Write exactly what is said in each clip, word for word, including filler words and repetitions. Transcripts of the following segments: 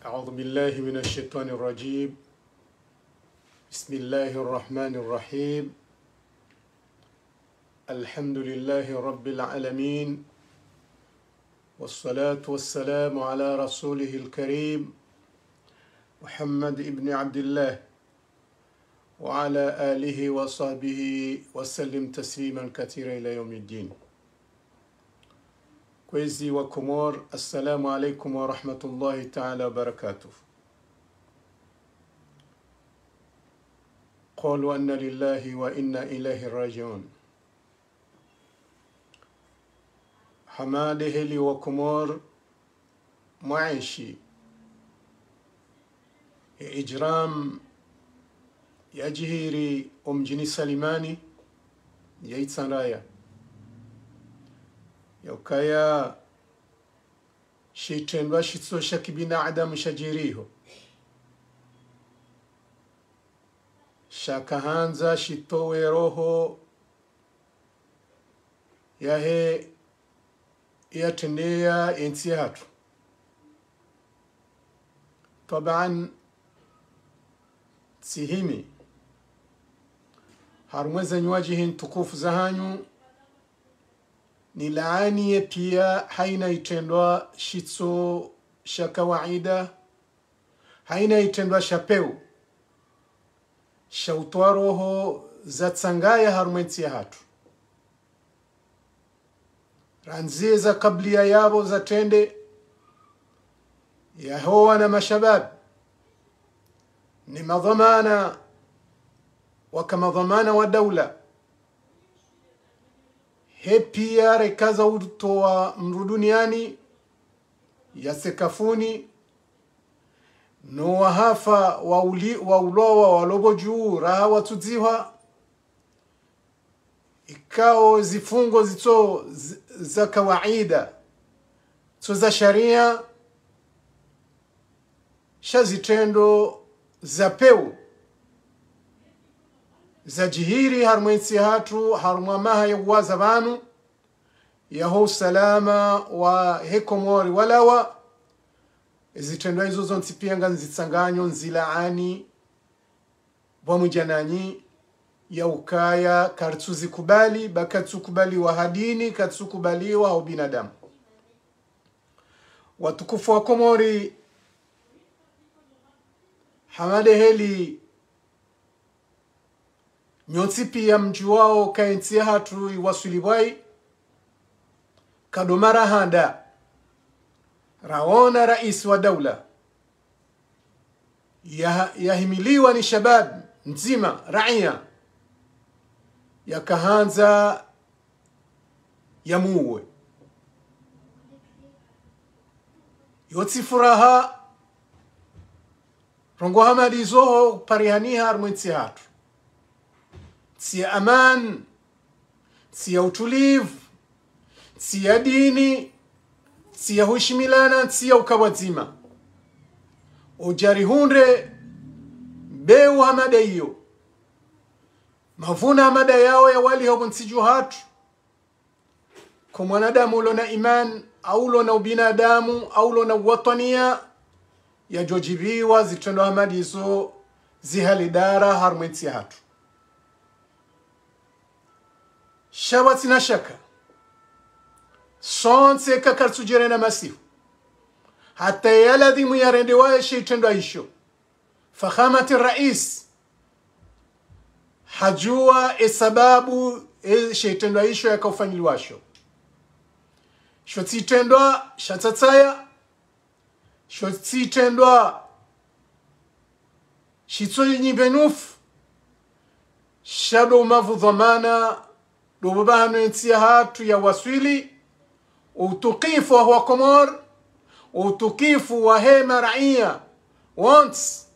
أعوذ بالله من الشيطان الرجيم. بسم الله الرحمن الرحيم. الحمد لله رب العالمين. والصلاة والسلام على رسوله الكريم محمد بن عبد الله وعلى آله وصحبه وسلم تسليما كثيرا إلى يوم الدين. Kwezi wa Komori, السلام عليكم ورحمة الله تعالى وبركاته. قالوا إنا لله وإنا إليه راجعون. Hama de heli wa Komori mwaenshi, ye ijramu yadjiri omdjini Salimani ya Itsandraya, ya ukaya shitrendwa shitso sha kibinadamu shadjiri ho, shakahandza shitowe roho yahe yatrendeya yentsi yahatru. Twaban, tsihimi harumwa ze nyuwadjihi ntukufu zahanyu, nilaani ye piya haina itrendwa shitso sha kawaida, haina itrendwa sha pewu, sha utowa roho zatsangaya harumwa yentsi yahatru. Randzi eza kabla yapvo zatrende, yaho wana mashababi, ne madhwamana, waka madhwamana wa daula, he piya reka za utowa mdru duniani, ya sekafuni, no wahafa wa uli-, wa ulowa, walo pvo dju, raha watsudzihwa, ikao zifungo zitso z-, za kawaida, tso za sharia, sha zitrendwa za pewu zadjiri harumwa yentsi yahatru, harumwa maha ya uwaza pvanu, yaho usalama wahe Komori walawa, zitrendwa izo zontsi piya nganizitsanganyo, nzilaani pvwamwedja nanyi, ya ukaya karitsuzikubali, ba karitsukubaliwa ha dini, karitsukubaliwa ha ubinadamu. Watukufu wa Komori, hama de heli nyontsi piya mdjuwao ka yentsi yahatru iwaswili pvwayi, kado mara handa raona raisi wa daula ya, yahimiliwa ni shababi ndzima, raiya, yakahandza yamuwe. Yo tsi furaha, ndrongoo hama de izo ho parihaniha harumwa yentsi yahatru. Ntsi ya amani, ntsi ya utulivu, ntsi ya dini, ntsi ya hushimilana, ntsi ya uka pvwadzima. Udja rihundre mbewu hama de iyo, mavuna hama de yawo yawaliha pvo ntsi dju hatru. Ko mwanadamu ulo na imani, au ulo na ubinadamu, au ulo na uwatwaniya, yadjodjiviwa zitrendwa hama de izo zihale dara harumwa yentsi yahatru. Sha pvwatsina shaka, sontsi eka karitsudjere na masihu, hata yaladhimu yarendewa eshe itrendwa isho. Fakhamati rais hadjuwa esababu eshe itrendwa isho yakaufanyiliwa sho. Sho tsi itrendwa sha tsatsaya, sho tsi itrendwa shitso nyimbenufu, sha do mavu dhwamana, do pvapvahanu entsi yahatru yawaswili, utukufu wa Komori, utukufu wahe maraiya wontsi,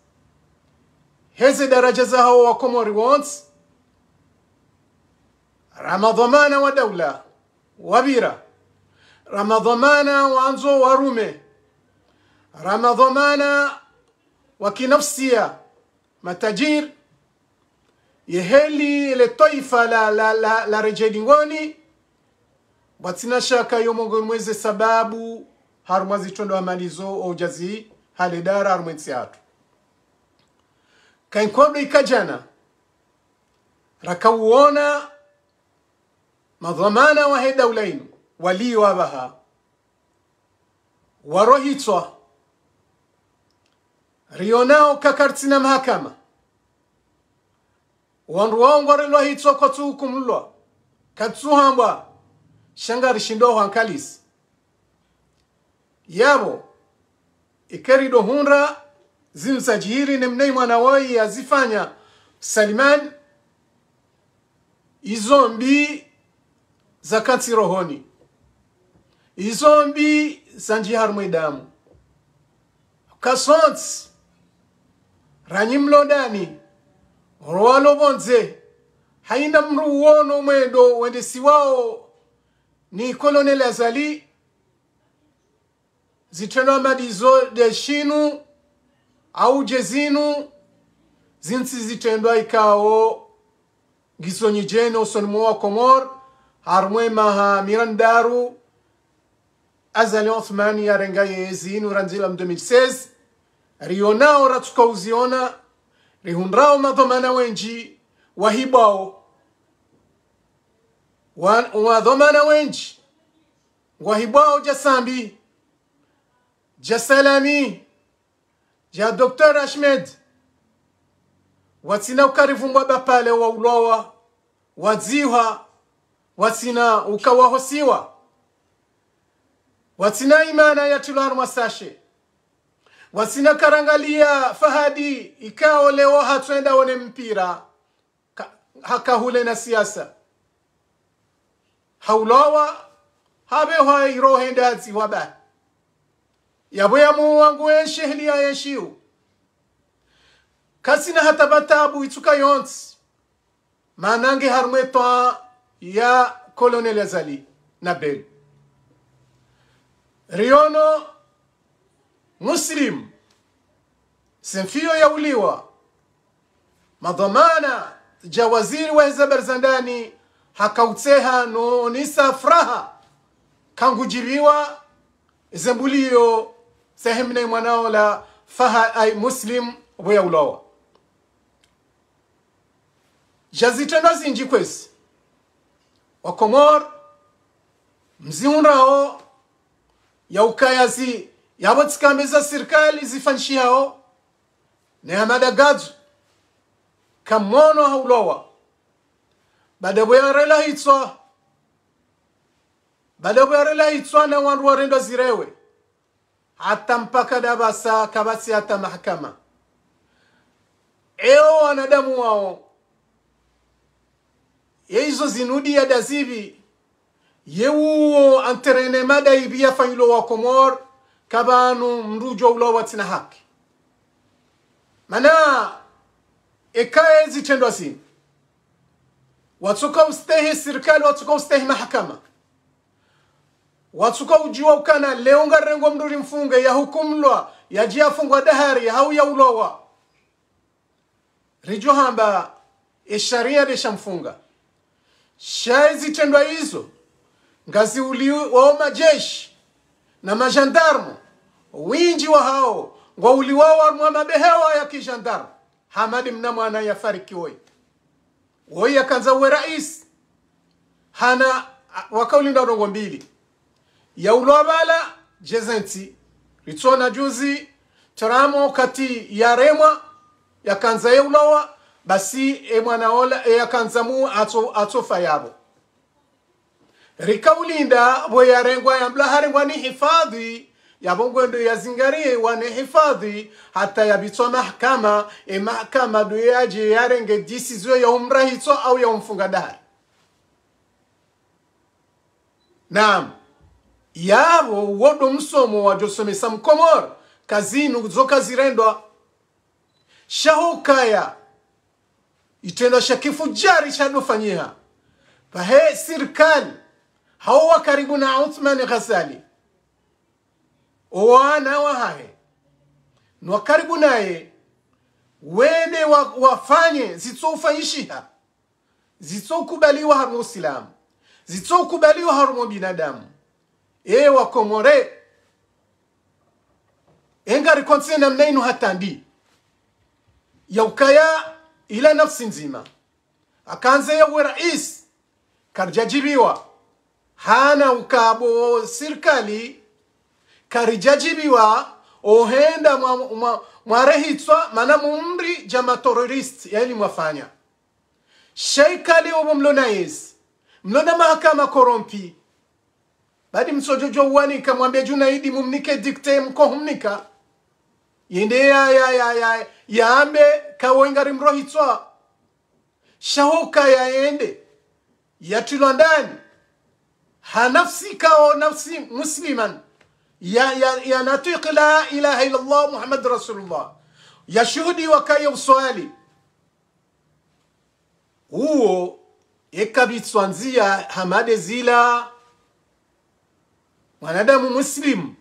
heze daraja zahawo wa Komori wontsi, ra madhwamana wa daula wapvira, ra madhwamana wandzo warume, ra madhwamana wa kinafsiya, matajiri, ye heli le twaifa la, la, la, la redjei dingoni, pvwatsina shaka yo mongoni mweze sababu harumwa zitrendwa hama de izo udja zi, hale dara harumwa entsi yatru. Kayinkodo ika djana, rakawona madhwamana wahe daula inu, waliyo apvaha, warohitswa, rionao ka karitsina mahakama. Wandru wao ngwarilwa hitswa kwatsuhukumulwa, katsuhambwa, sha ngarishindo hwankalisi. Yapvo, eka rido hundra zinu zadjiri ne mna mwana woyi yazifanya Salimani, izo mbi zakantsi rohoni. Izo mbi zandji harumwa edamu. Kasontsi, ranyi mlo ndani, rowalo pvondze, hayina mndru uwono mwendo wendesiwao ni Colonel Azali, zitrendwa madizo de shinu, au dje zinu, zintsi zitrendwa ikao ngizo nyidjeni usoni mwa Komori, harumwa emaha mirandraru, Azali Assoumani yarenga yezi inu randzi la mu deux mille seize, rionao ratsuka uziona, rihundrao madhwamana wendji wahibwao. Wa-, madhwamana wendji ngwahibwao dja Sambi, dja Salami, dja Docteur Ahmed, watsina ukarivumbwa bapvale waulwawa, wadzihwa, watsina ukawahosiwa, watsina imana yatrilwa harumwa sashe, watsina karangaliya Fahadi ikao leo hatsuenda wone mpira, ka-, haka hule na siasa. Haulwawa, hapvehwa iroho hende hadzihwa bahi. Yapvo ya Mungu wangu enshi heli ya enshiu. Kasina hata pvatabu itsuka yontsi. Mana nge harumwa etwaa ya Colonel Azali na Belu. Riono Muslim, Senfiyo yauliwa. Madhwamana dja waziri wa heze habari za ndani hakautseha no onisa furaha kangudjiliwa ezembuliyo zahe mna mwana ola Faha-, ai, Muslim pvo yaulawa. Dja zitrendwa zindji kwezi. Wakomori, mzihundrao, ya ukaya zi, yapvo tsikambe za sirikali zifanyishihao, ne Hamada Gaju, kamono haulawa. Baada pvo yarelwa hitswa, baada pvo yarelwa hitswa na wandru warendwa zirewe. Hata mpaka dapvasa kapvatsi hata mahakama. Eo wanadamu wao, ye izo zinudi ya dazipvi, ye uwo anterene mada ipvi yafanyilwa Wakomori, kapvanu mndru udjo ulawa tsina haki. Mana, eka ye zitrendwa zinu, watsuka ustehi sirikali, watsuka ustehi mahakama. Watsuka udjuwa ukana leo ngarengwa mndru rimfunge, yahukumulwa, yadje yafungwa dahari, hau yaulawa. Ridjo hamba, esharia nde shamfunga. Sha ezitrendwa izo, ngaziuliwao majeshi, na majandarmu, windji wahao, ngwauliwao harumwa mabehewa ya kijandarmu. Hamadi mna mwana yafariki woyi. Woyi yakandza uwe raisi. Hana, a, wakaulinda ndrongoo mbili. Yaulwa pvala, djezentsi. Ritsona juzi, Trump wakati yaremwa, yakandza yaulawa, basi e mwana ola, e yakandza mu atso-, atsofa yapvo. Rikaulinda pvo yarengwa yambwa harengwa ni hifadhi, yapvo ngwendo yazingariwa ni hifadhi, hata yapvitswa mahakama, e mahakama ndo yadje yarenge décision ya umrahitswa au ya umfunga dahari. Naam, yapvo wo ndo msomo wadjosomesa Mkomori, ka zinu zoka zirendwa. Sha hukaya, itrendwa sha kifudjari shadofanyiha, pvahe sirikali, hao wakaribu na Othman Ghazali, owana wahahe, no wakaribu naye, wende wa-, wafanye zitsoufanyishiha, zitsoukubaliwa harumwa Usilamu, zitsoukubaliwa harumwa binadamu. Ee Wakomori, Enga rikontsi namna inu hata ndi. Ya ukaya ila nafsi ndzima. Akandze ya uwe raisi. Karidjadjibiwa. Hana ukabo sirikali. Karidjadjibiwa. Ohenda mwa, mwa, mwarehitswa, mana mumri dja materroriste, yani mwafanya. Sha ikali obo mlona yezi. Mlona mahakama corrompu. Badi msodjodjo uwanika mwambe Djunaidi mumnike dictée mkohumnika. Yende ya, ya, ya, ya, yambe kawo inga rimrohitswa. Sha hoka ya yende. Yatrilwa ndani. Ha nafsi kawo nafsi musliman. Ya, ya, ya natwiki la ilaha illallah Muhammad Rasulullah. Yashuhudiwa kaye uswali. Uwo, eka bitswa ndziya hama de zila, mwanadamu muslimu,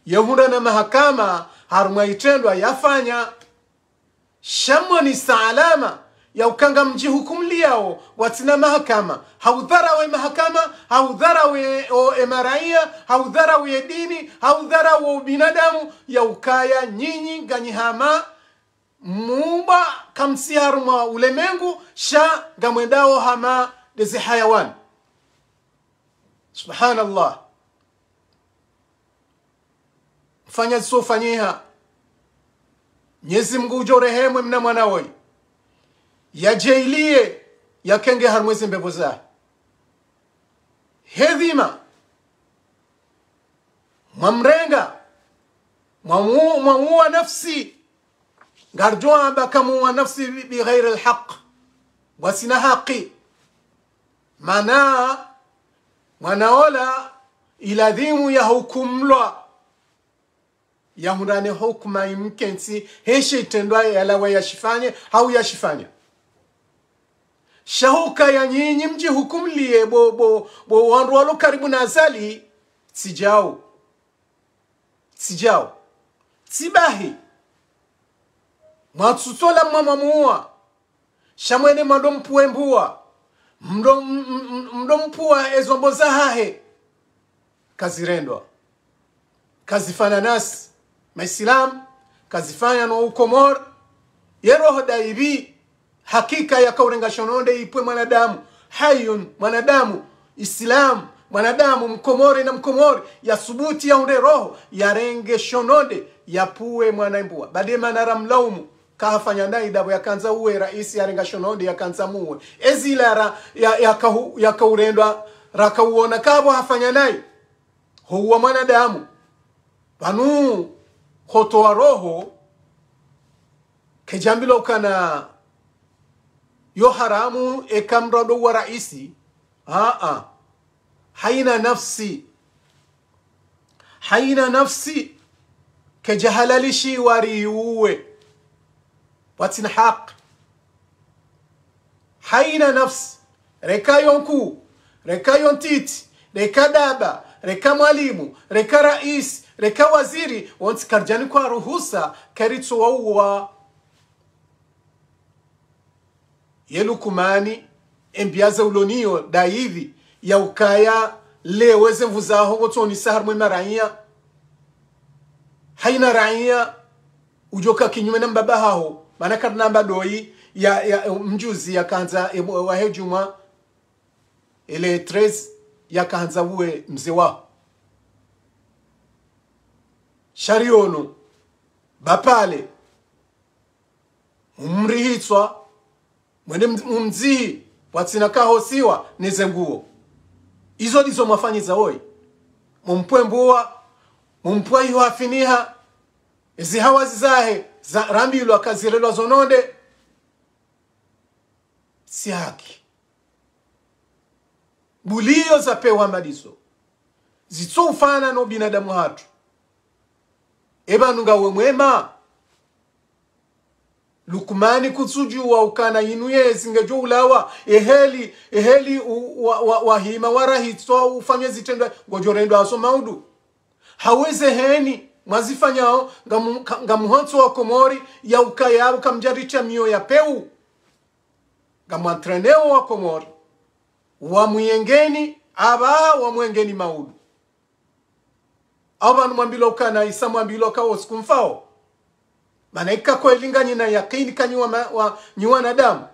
yehundra na mahakama, harumwa itrendwa yafanya, sha mwonesa alama, ya ukanga mdjihukumliyao, watsina mahakama, ha udharau ye mahakama, ha udharau ye, o, ye maraiya, ha udharau ye dini, ha udharau wo ubinadamu, ya ukaya nyinyi nganyi hama, mumba kamsi harumwa ulemengu, sha ngamwendao hama de zihayawani. Subhanallah. Mfanya zisofanyiha. Mnyezi Mungu udjo rehemu mna mwana woyi. Yadjeiliye, yakenge harumwa ze mbepvo zahe. Hedhima. Mwamrenga. Mwamu-, mwamuwa nafsi. Ngaridjo amba kamuwa nafsi bi, bi ghairi al-haq. Bwasina haki. Mana, mwana ola, iladhimu yahukumlwa. Yahundrane hukuma imkentsi, heshe itrendwa yalawa yashifanye, hau yashifanya. Sha hoka ya nyinyi mdjihukumliye bo, bo, bo wandru walo karibu na Azali, tsi djau. Tsi djau. Tsi bahi. Mwatsutsola mwa mwamuwa. Sha mwene mwando mpuwe mbuwa. Mdo, m-, m-, m-, mdo mpuwa ezombo zahahe. Kazirendwa. Kazifanya nasi. Maislamu. Kazifanya no ukomori. Ye roho daibi. Hakika yakaurenga shononde ipwe mwanadamu. Hayun, mwanadamu. Islamu, mwanadamu, mkomori na mkomori. Yasubuti yahundre roho. Yarenge shononde. Yapuwe mwana mbuwa. Bade mana ramlaumu. Kahafanya nayi dapvo yakandza uwe raisi yarenga shononde yakandza muwe. Ezila ra, ya, yakahu-, yakaurendwa, rakauona kapvo hafanya nayi. Houwa mwanadamu. Pvanu hotowa roho, kedjambilwa ukana yo haramu eka mndru ado uwa raisi. Aa. Haina nafsi. Haina nafsi. Kedjahalalishiwa riuwe. Watsina haki. Haina nafsi. Reka yo nkuu. Reka yo ntiti. Reka daba. Reka mwalimu. Reka raisi. Reka waziri. Wontsi karidjanikwa ruhusa. Karitso wauwa. Ye Lukumani, embiya ze uloniyo, daivi, ya ukaya, lewo eze nvu zaho ngotsonisa harumwa ye maraiya. Haina raiya, udjoka kinyume na mbaba haho, mana karinamba doyi, ya, ya, mdjuzi yakandza, e, wahe djumwa, ele treize, yakandza uwe mze waho. Sha riono, bapvale, mumrihitswa, mwende mum-, mumdzihi, pvwatsina kahosiwa, neze nguo. Izo ndizo mwafanyiza woyi. Mumpwe mbuwa, mumpwe iho hafiniha, ezi hawazi zahe, za rambilwa kazirelwa zononde. Tsi haki. Buliyo zapewa malizo. Zitsoufana no binadamu hatru. Eba nunga we mwema. Lukumani kutsudjuwa ukana inu yezi ngedjo ulawa. Eheli, eheli u-, wa, wa, wahima warahitswa ufanye zitrendwa. Ngodjo rendwa aso maudu. Haweze heni, mwazifanyao, ngamu-, ka-, ngamuhontso wa Komori, ya ukaya, ukamdjaricha miyo ya peu. Ngamwantreneo wa Komori. Wamuyengeni, aba wamuyengeni maudu. Au pvanu mwambilwa ukana, isa mwambilwa ka wo usiku mfao. Mana ika kweli nganyina yakini ka nyi wa ma-, wa, nyi wanadamu.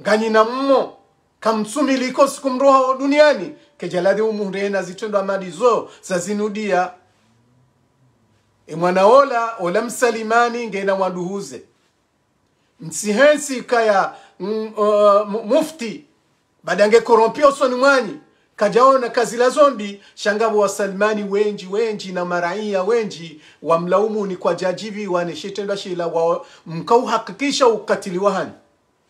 Nganyina mmo, kamsumili ko usiku mroha wo duniani, kedjaladhi umuhundre na zitrendwa hama ndizo, zazinudia. E mwana ola, ola msalimani, ngena wanduhuze. Mtsihensi kaya, mm, uh, mu-, mufti, baada nge corrompu osoni mwanyu, kadjaona kazila zombi, sha ngapvo wasalimani wendji, wendji na maraiya wendji, wamlaumuni kwadjadjibiwa ne shitrendwa shila wa mkauhakikisha ukatili wahanyu.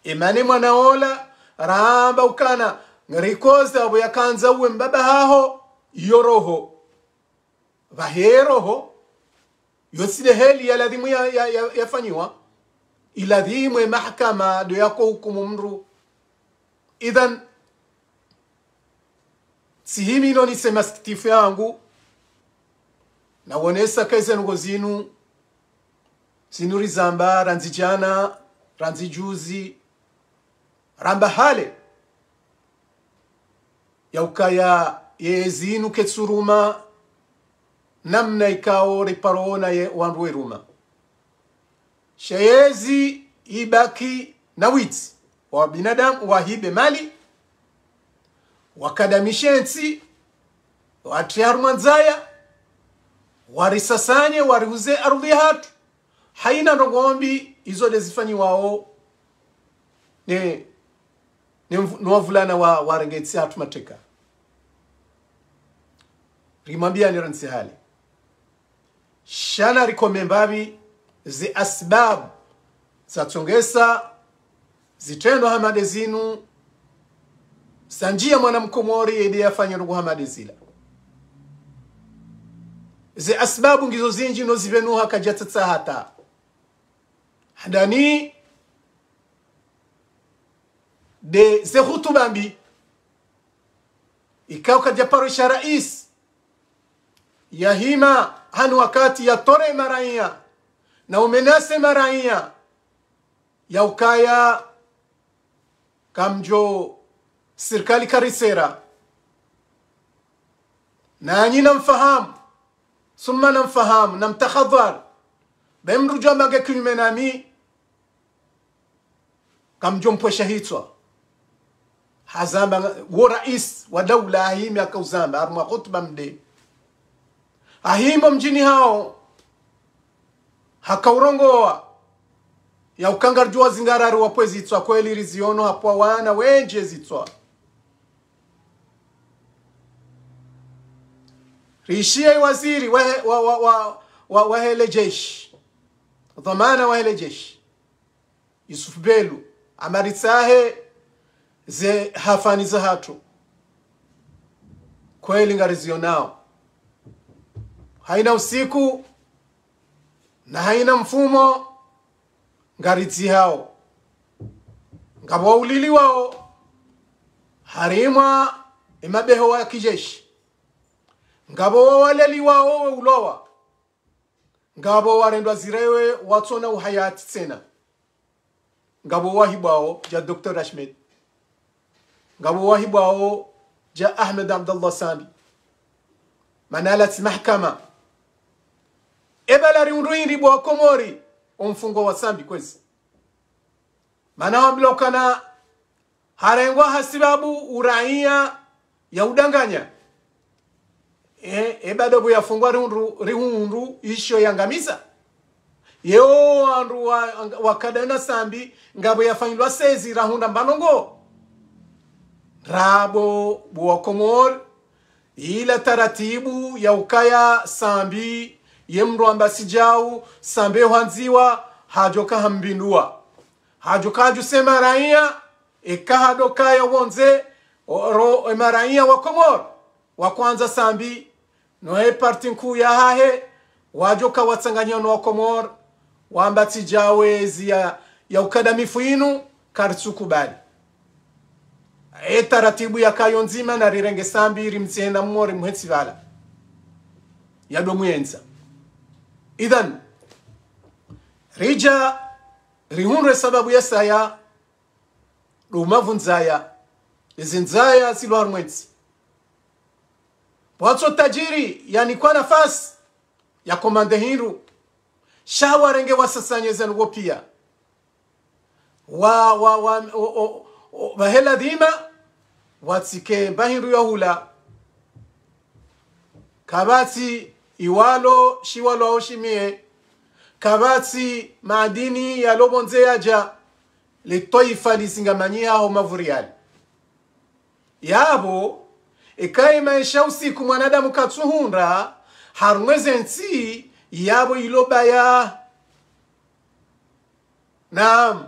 Emana e mwana ola, ramba ukana, ngarikoza apvo yakandza uwe mbaba haho, iyo roho. Pvahe roho, yo tsi de heli ya ladhimu ya, ya, ya, yafanyiwa, iladhimu e mahakama ndo yako hukumu mndru. Idhan, tsihimi no nise masikitifu yangu, na wonesa ka eze ndrongoo zinu, zinu rizamba, randzi djana, randzi juzi, ramba hale. Ya ukaya ye ezi inu ketsuruma, namna ikao riparona ye wandru weruma. Sha ye ezi ibaki na witsi, wa binadamu wahibe mali, wakadamishe ntsi, watrie harumwa ndzaya, warisasanye, warihuze ardhwi yahatru. Haina ndrongoo mbi izo de zifanyiwao ne, ne mvu-, ne wavulana wa, warenge ntsi yahatru mateka. Rimwambiani rantsi hale. Sha narikome mbapvi ze asbabu zatsongesa zitrendwa hama nde zinu, zandjiya mwana mkomori yede yafanya ndrongoo hama nde zila. Ze asbabu ngizo zindji no zipvenuha kadjatsatsa hata. Handani de ze hutuba mbi. Ikao kadjaparwisha rais yahima hanu wakati yatore maraiya na umenase maraiya ya ukaya kamdjo sirikali karisera. Nanyi namfahamu, summa namfahamu, namtahadhari. Be mndru djo amba nge kinyume nami, kamdjo mpvwesha hitswa. Hazamba nga-, wo rais wa daula hahimi hakauzamba, harumwa hutuba mde. Hahimi mdjini hawo, hakaurongoa, ya ukaya ngaridjuwa zingarari wapvwe zitswa kweli riziono hapvwa wana wendji zitswa. Rishiya waziri wahe, wa, wa, wa, wa, wahe le jeshi. Dhwamana wahe le jeshi. Yusuf Belou, hamba ritsahe ze hafani zahatru. Kweli ngarizionao. Haina usiku, na haina mfumo, ngaridzihao. Ngapvo wauliliwao, harimwa emabeho wa kijeshi. Ngapvo wawaleliwao we ulowa. Ngapvo warendwa zirewe watsona uhayati tsena. Ngapvo wahibwao dja Docteur Ahmed. Ngapvo wahibwao dja Ahmed Abdallah Sambi. Mana latsi mahakama. Eba la riundru indri bo wa Komori, omfungo wa Sambi kwezi. Mana wambilwa ukana harengwa hasibabu uraiya ya udanganya. E, e bado bo yafungwa rihundru, rihundru isho yangamiza. Yeo wandru wa, wakada na Sambi, ngapvo yafanyilwa sezi rahundra mbanongo. Rabo bo wa Komori, ila taratibu ya ukaya Sambi, ye mndru amba tsi djau, Sambi hwandziwa, hadjoka hambindua. Hadjoka hadjuse maraiya, eka hadokaya wondze, o, ro, e maraiya wa Komori, wa kwandza Sambi, no e parti nkuu yahahe, wadjoka watsanganya no wa Komori, wamba tsi djau ezi ya, ya ukadamifu inu, karitsukubali. E taratibu yakayo ndzima na rirenge Sambi, rimtsihe na mori muhetsi pvala. Yado muyendza. Idhan, ridja, rihundre sababu ya saya, do mavundzaya, ezi ndzaya zilo harumwa entsi. Pvwatso tajiri yanikwa nafasi ya komande hindru. Sha warenge wasasanyeze nuwo pia. Wa, wa, wa, o, o, o, pvahe ladhima, watsike mba hindru ya hula. Kapvatsi iwalo, shiwalo au shimie. Kapvatsi madini yalo pvondze yaja. Le twaifa lizingamanyiha ho mavuriali. Yapvo, eka ye maesha usiku mwanadamu katsuhundra, harumwa eze ntsi, yapvo ilo baya. Naam.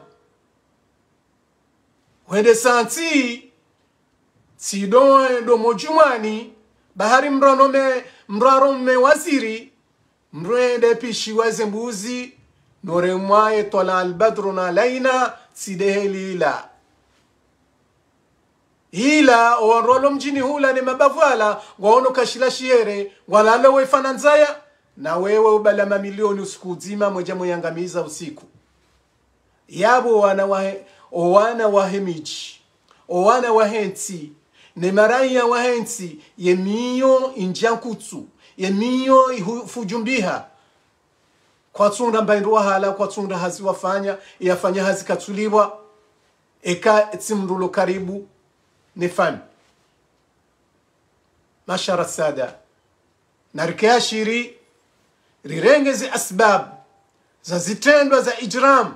Hwendesa ntsi, tsi ndo, ndo mdjumwani, bahari mdru anome, mdru arome waziri, mdru ende pishiwa ze mbuzi, no remwa ye twala albadru na laina, tsi nde heli ila. Ila, owandru walo mdjini hula ne mabavu yala, ngwaono kashila shiere, ngwalalo wefana ndzaya, na wewe ubala mamilioni usiku udzima, mweja mweyangamiza usiku. Yapvo wana wahe, owana wahe midji, owana wahe ntsi, ne maraiya wahe ntsi, ye miyo indja nkutsu, ye miyo ihu-, fujumbiha. Kwatsundra mba hindru wahala, kwatsundra hazi wafanya, yafanya hazi katsulipvwa, eka tsi mdru lo karibu ne fami. Mashara sada. Na rike ashiri, rirenge ze asbab za zitrendwa za ijram,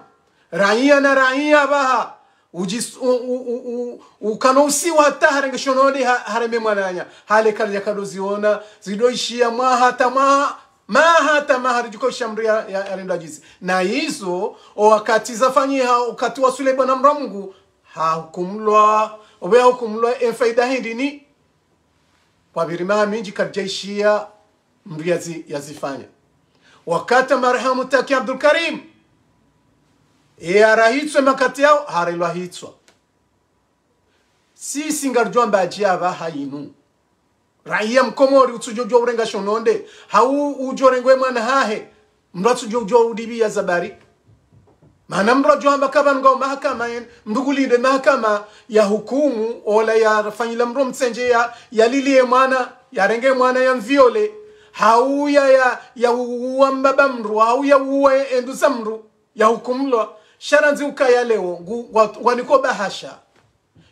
raiya na raiya pvaha, ujis-, u, u, u, u, ukano usiwa hata harenge shononde ha, hareme mwananya, hale kalija kado ziona, zido ishiya mwaha hata mwaha, maha hata maha ridjuko isha mdru ya, ya, yarendwa djizi. Na izo, o wakati zafanyiha, wakati wasule bwana mdru wa Mungu, hahukumulwa, obe hahukumulwa, e faida hindri ni, kwapviri maha mindji kadja ishiya mdru yazi-, yazifanya. Wakati marhamu Taki Abdul Karim, e yarahitswe makati yao, harelwa hitswa. Sisi ngaridjo amba adji apvaha inu. Raiya mkomori utsudjo djuwa urenga shononde, hau udjo rengwe mwana hahe, mdru atsudjo udjuwa udipviya zabari. Mana mdru adjo amba kapvanu ngao mahakama yen, mdru kulinde mahakama ya hukumu, ola yafanyila mdru mtsendje ya, yaliliye mwana, yarenge mwana yamviole, hau ya, ya, ya uwa mbaba mdru, hau ya uwa enduza mdru, yahukumulwa, sha randzi ukaya leo, ngu, wa, waniko bahasha.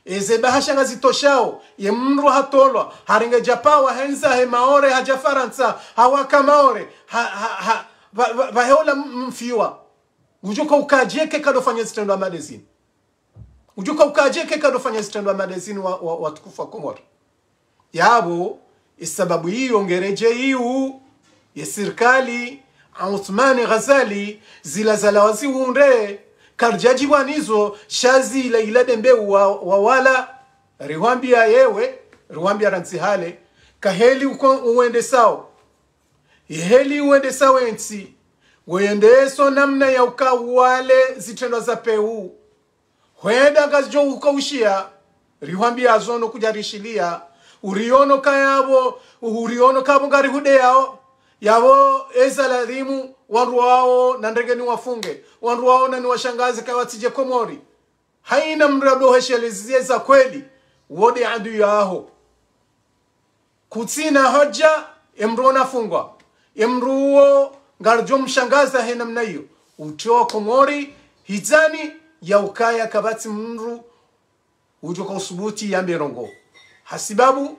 Eze bahasha ngazitoshao, ye mdru hatolwa, harenge djapawa, hendza he Maore, hadja Farantsa, hawaka Maore, ha, ha, ha, pva, pva, pvahe ola m-, mfiwa. Udjuka ukadje ke kadofanya zitrendwa madezini. Udjuka ukadje ke kadofanya zitrendwa madezini wa, wa, watukufu wa Komori. Yapvo, isababu iyo ngeredje iwu, ye sirikali, Uthmani Ghazali, zila zalawa zihundre, karidjadjibwa nizo, sha zila ila dembe wa, wa wala, rihwambia yewe, rihwambia rantsi hale, kaheli uko uwendesao. Yeheli uwendesao entsi, ngoyendeso namna ya uka wale zitrendwa za pewu. Hwenda ngazidjo ukaushiya, rihwambiya zo no kudja rishilia, uriono ka yapvo, uriono ka pvo ngarihudeyao, yapvo eza ladhimu, wandru wao na ndrenge niwafunge, wandru wao na niwashangaze kawatsidje Komori. Haina mdru adohesheleze za kweli, wo nde adui yaho. Kutsina hodja, ye mdru wo nafungwa. Ye mdru wo ngaridjo mshangaza he namna iyo. Utowa Komori, hitsani, ya ukaya kapvatsi mdru udjo ka usubuti yambe ndrongo. Hasibabu,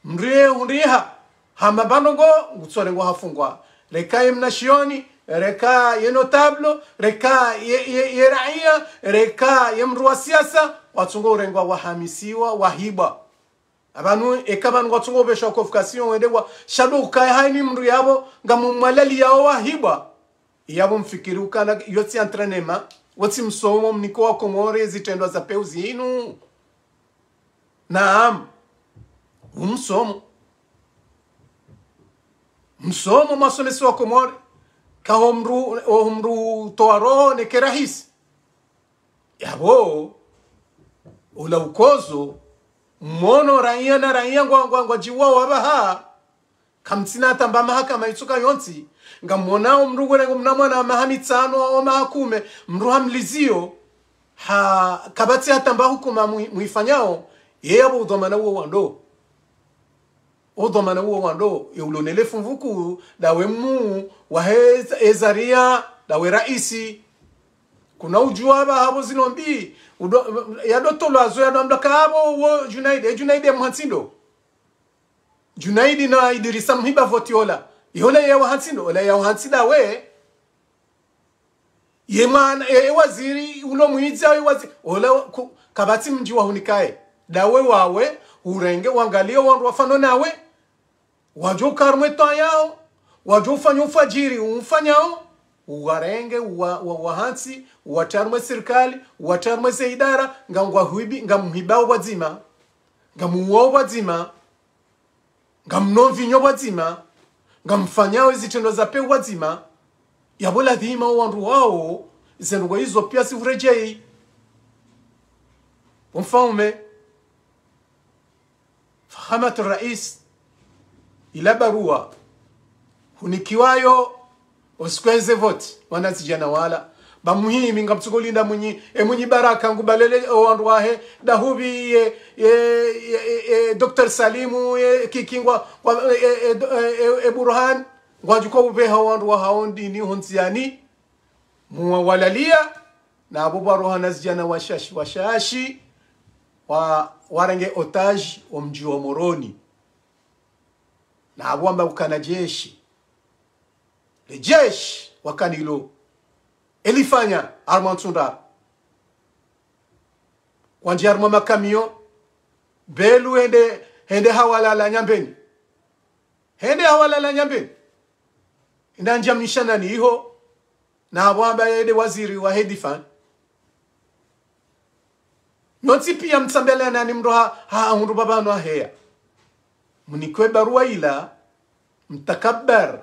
mdru ye hundriha, hamba ndrongo, ngutsorengwa hafungwa. Reka ye mnashioni, reka ye notable, reka ye, ye, ye raiya, reka ye mdru wa siasa, watsungo urengwa wahamisiwa, wahibwa. Apvanu, eka pvanu ngwatsungo upvesha convocation wende wa, sha ndo ukaya haini mdru yapvo, ngamumwalali yao wahibwa. Yapvo mfikiri ukana, yotsi entraînement, wotsi msomo mniko wa Komori zitrendwa za pewu zinu. Naam. Umsomo. Msomo mwasomesi wa Komori, kaho mdru, o mdru towa roho neke rahisi. Yapvo, ula ukozo, mwono raiya na raiya ngwa, ngwa, ngwadjiwao wapvaha, kamtsina hata mba mahakama itsuka yontsi, ngamwonao mdru ngwere ngumna mwana wa maha mitsano au maha kume, mdru hamlizio, ha, kapvatsi hata mba hukuma mwi-, mwifanyao, ye yapvo udhwamana uwo wando. Bo dhwamana uwo wandru, ye ulonele fumvu kuu, ndawe muu wahe eza-, ezariya, ndawe raisi. Kuna udjuwa amba hapvo zilo mbi, udo-, yadotolwa zo yado ambwa ka hapvo wo Junaidi, e Junaidi ye mhantsi ndo. Junaidi na Idirisa Mhiba voti ola. Yola ye wahantsi ndo, ola ye wahantsi ndawe. Ye mwana, ye, ye waziri, ulo mwidza, ye waziri. Ola ku-, kapvatsi mdji wahunikaye. Ndawe wawe, urenge, wangaliye wandru wafano nawe. Wadjo uka harumwa etwaa yawo, wadjo ufanya ufadjiri, umfanyao, uwarenge, uwa-, uwa-, uwahantsi, uwatria harumwa esirikali, uwatria harumwa eze idara, nga ngwahwibi, ngamhwibao pvwadzima, ngamuwao pvwadzima, ngamnwao mvinyo pvwadzima, ngamfanyao ezitrendwa za pewu pvwadzima, yapvo ladhima owandru wawo, zendrongoo izo piya zihuredjeyi. Bo mfaume, Fahamat Rais, ila baruwa hunikiwayo osiku weze voti, wanazidjana wala. Ba muhimi, ngamtsuko linda Mwinyi, e Mwinyi Baraka, ngubalele owandru wahe, Dahubi, ye, ye, ye, ye, ye, Docteur Salimu, ye, Kiki ngwa, ngwa, e, e, e, e, e, e Burhan, ngwadjuko upveha owandru wahawo ndini hondziani, muwa walaliya, na apvo pvwaroha wanazidjana washashi, washashi, wa, warenge otage omdji wa Moroni. Na apvo wamba ukana jeshi. Le jeshi wakanalo. Elifanya harumwa ntsunda. Kwandji harumwa makamiyo. Belu hende, hende hawalala Nyambeni. Hende hawalala Nyambeni. Enda ndjia mnishanani iho. Na apvo amba yende waziri wahe difa. Nyontsi piya mtsambele nani mndru ha, ha, hundru pvapvanu aheya. Mnikwe baruwa ila, mtakabbar.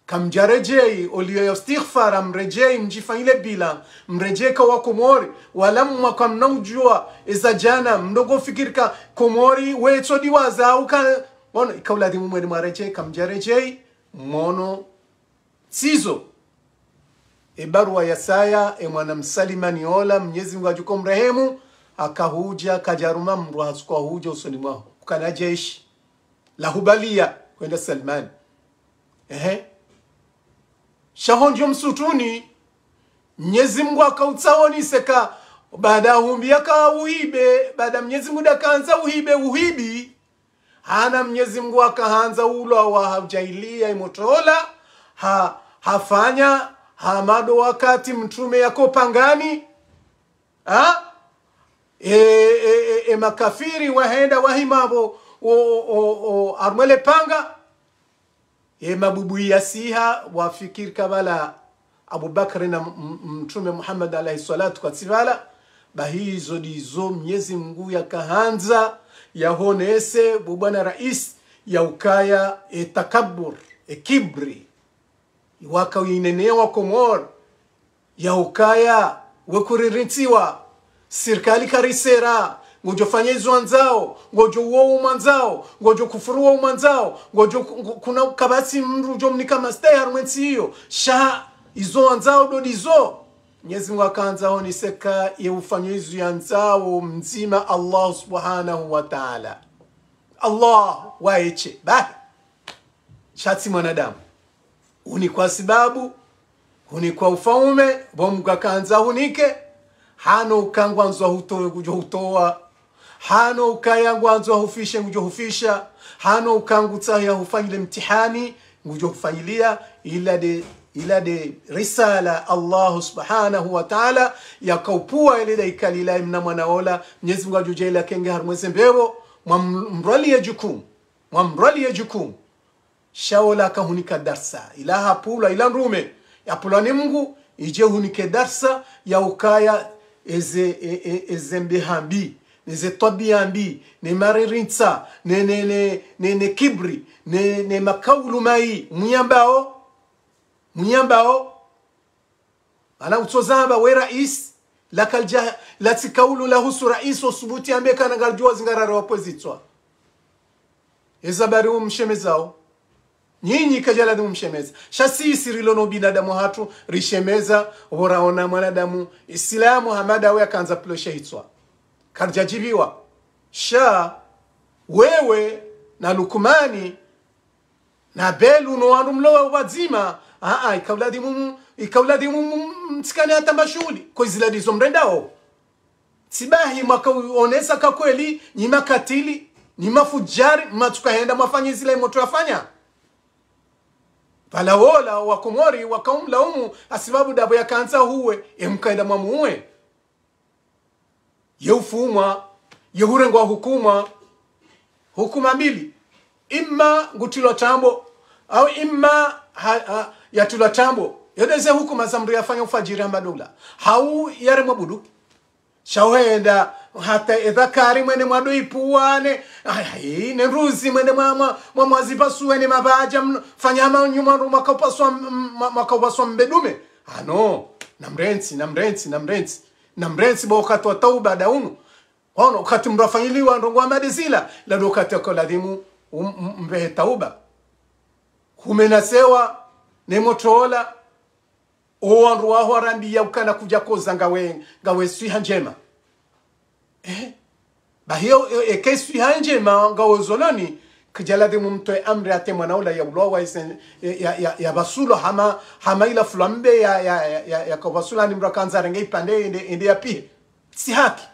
Kamdjaredjeyi, oliyo ya istighfar, mredjeyi, mdjifanyile bilan, mredjeyi ka wa Komori, wala mwa kamna udjuwa, eza djana, mdrongo fikiri ka Komori, wetso diwaza, uka, ono, ika uladhimu mwende mwaredjeyi, kamdjaredjeyi, mono, tsizo. E baruwa ya saya, e mwana msalimani ola, Mnyezi Mungu adjuko mrehemu, akahudja, kadjaruma mndru hasuko ahudja usoni mwaho. Ukana jeshi. Lahubaliya, hwenda salimani. Ehe. Sha hondjo msutuni, Mnyezi Mungu akautsaonisa ka, baada humbi yaka uhibe, baada Mnyezi Mungu ndakandza uhibe, uhibi, hana Mnyezi Mungu akahandza ulwa wa haujailiya imotola, ha, hafanya, hamado wakati mtrume yako pangani, ha? E, e, e, e makafiri wahenda wahima pvo, o, o, o, harumwa le panga, e mabubu yasiha, wafikiri ka pvala Abubakari na m-, m-, Mtrume Muhammad alayhi swalatu kwatsi pvala, bahi izo ndizo Mnyezi Mungu yakahandza, yahonese, bo bwana rais, ya ukaya, e takabur, e kibri, waka uyineneya wa Komori, ya ukaya, we kuririntsiwa, sirikali karisera, ngodjo fanya izo wandzao, ngodjo uwo umwandzao, ngodjo kufuru wo umwandzao, ngodjo ku-, ngu-, kuna kapvatsi mndru udjo mnika mastehi harumwa entsi iyo, sha izo wandzao ndo ndizo. Mnyezi Mungu akandza honese ka ye ufanya izo yandzao mdzima Allah subhanahu wa ta'ala. Allah waeshe, bahi. Sha tsi mwanadamu. Hunikwa sibabu, hunikwa ufaume, bo Mungu akandza hunike, hano uka ngwandzo hutowe ngudjo hutowa, hano ukaya ngwandzo hufishe ngudjo hufisha, hano uka ngutsaha hufanyile mtihani, ngudjo hufanyiliya, ila nde, ila nde risala Allah subhanahu wa ta'ala, yakaupvuwa ele nda ikalila mna mwana ola, Mnyezi Mungu adjo djaaliya kenge harumwa eze mbepvo, mwa m-, mrwaliye jukumu, mwa mrwaliye jukumu. Sha ola akahunika darsa, ila hapvulwa, ila ndrume, yapvulwa ni Mungu, idje hunike darsa, ya ukaya eze, e, e, eze mbeha mbi, neze twabiya mbi, ne maririntsa, ne, ne, ne, ne, ne kibri, ne, ne makaulu mayi, muyambao, muyambao, Mana utsozamba we rais, la kalidja, la tsi kaulu la husu rais, osubuti ambe kana ngalidjuwa zingarare wapvwezitswa. Eza bari umshemezao. Nyinyi kadjala ndi umshemeza. Sha sisi rilo no binadamu hatru, rishemeza, pvo raona mwanadamu, Islamu, hamada we akandza pvilo shahitswa. Kalidjadjibiwa. Sha, wewe, na Lukumani, na Belu, no wandru mlowa pvwadzima, aa, ikauladhimu, ikauladhimu mtsikane hata mbashuhuli, ko izila ndizo mrendao. Tsi bahi mwakaonesa ka kweli, nyi makatili, nyi mafudjari, mwatsuka hwenda mwafanye zila imotso yafanya. Pvala wola Wakomori wakaumlaumu, hasibabu ndapvo yakandza huwe, emkaenda mwamuwe. Ye ufumwa, ye hurengwa hukuma, hukuma mbili. Imma ngutrilwa trambo, au imma ha, ha, yatrilwa trambo. Yo ndeze hukuma za mndru yafanya ufadjiri hama dola. Hau yaremwa bunduki. Sha uhenda, hata edhakari mwende mwadwe ipvwani, ai, ai, ne ndruzi mwende mwa, mwa, mwa, mwazipvasuwe ne mapvadja, mno, fanya hama nyuma ndo mwakaupvaswa, m-, mwa-, mwakaupvaswa mbedume. Ano, namrentsi, namrentsi, namrentsi. Namrentsi bo wakati wa tauba nda unu. Ono, wakati mndru afanyiliwa ndrongo hama ndezila, ila ndo wakati yakauladhimu, um, um, mpvehe tauba. Humenasewa, ne motso ola, o wandru waho warambiya ukana kudja koza ngawe, ngawe swiha ndjema. Eh? Bahi yo, e, eka swiha ndjema ngawe zoloni, kidjaladhimu mtowe amri hata mwana ula yaulwawa ise, ya, ya, ya, yapvasulwa hama, hama ila fula mbe ya, ya, ya, ya, yakaupvasulwa ni mndru yakandza yarenge ipvandre ende, ende yapvihe. Tsi haki.